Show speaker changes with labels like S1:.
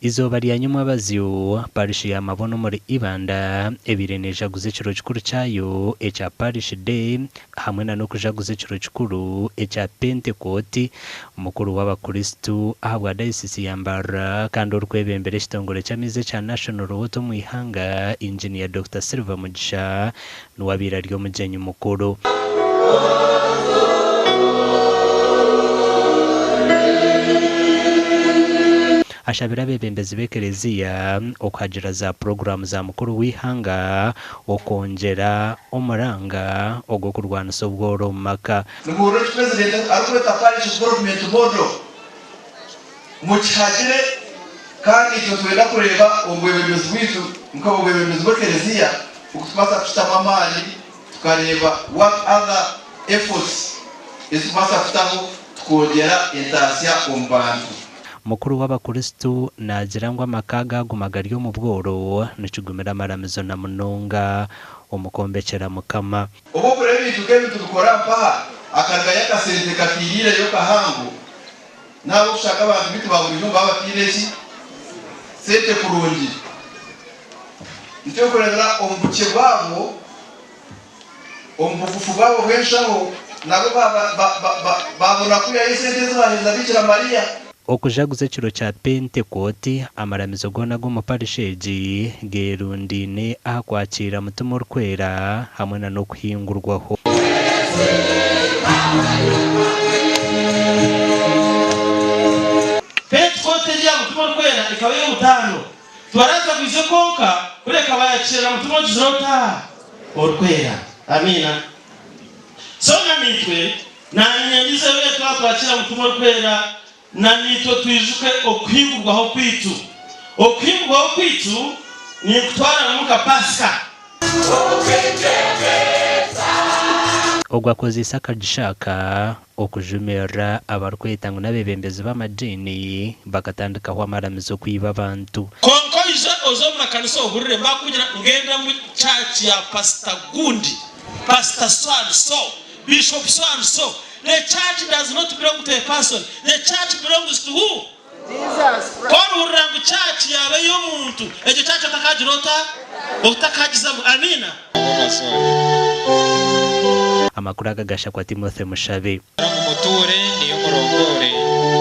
S1: Eizooba rya nyomwabazyo, Parish ya Mabono omuri Ibanda ebaire nejaguza ekiro kikuru kyayo ekya Parish Day hamwe na n'okujaguza ekiro kikuru ekya Pentekooti. Mukuru w'abakristu ahabwa Dayosisi ya Mbarara kandi orikwebembera ekitongore ky'amaizi ekya National Water omu ihanga, Engineer Dokita Silver Mugisha niwe abaire ari omugyenyi mukuru. Ashabire abeebembezi b'ekereziya okuhagira za puroguraamu za mukuru w'eihanga okwongyera omuranga ogw'okurwanisa obworo omu maka.
S2: Nimuhurira eki Purezidenti arikweta Parish Development Model? Mukihagire kandi itwe nitwenda kureeba omu bwebembezi bwaitu nk'obwebembezi bw'ekereziya oku tukubaasa kukitamu amaani tukareeba what other efforts ezi tukubaasa kutaho tukongyera entaasya omu bantu.
S1: Mukuru w'Abakristo naagira ngu amaka gaaguma gari omu bworo nikigumira amaramizo na munonga omu kwombekyera Mukama.
S2: Obu okureba ebintu nk'ebi nitubikora mpaha akarugayo akasente katairiireyo kahango n'ahabw'okushanga abantu baitu ba buriijo nibaba bataine ki? Sente kurungi. Nikyo orikureebera omu bukye bwabo, omu bugufu bwabo bw'enshaho, nabo baabona kwihayo esente ezi baaheereza Biikira Mariya.
S1: Okujaguza ekiro kya Pentekooti, amaramizo goona ag'omu parish egi geerundaine aha kwakiira Mutima Orikwera hamwe na n'okuhingurwaho.
S3: Pentekooti egi ya Mutima Orikwera ekaba ey'omutaano. Tibarajagwize kwonka, kureka bayakiira na Mutima ogizire ota? Orikwera. Amiina. So na naitwe Naanye ndizeyo twaba twakira Mutima Orikwera, na naitwe twijuke okuhingurwaho kwaitu. Okuhingurwaho kwaitu ninkutwariramu nka Pasika.
S1: Ogwo akozeise akagisha aka okujumirira abarikweyeta ngu n'abeebembezi b'amadiini bakatandikaho amaramizo kwiba abantu.
S3: Kwonka oije oze omu makanisa ohurire bakugira ngenda omu church ya pastor gundi, pastor so and so, Bishop so and so, the church does not belong to a person, the church belongs to who? Ku orihurira ngu church yaaba ey'omuntu, egyo church otakagira ota? Otakagizamu. Amiina.
S1: Amakuru aga gashakwa Timothy Mushabe.
S4: Ngu mutuure niyo murongoore.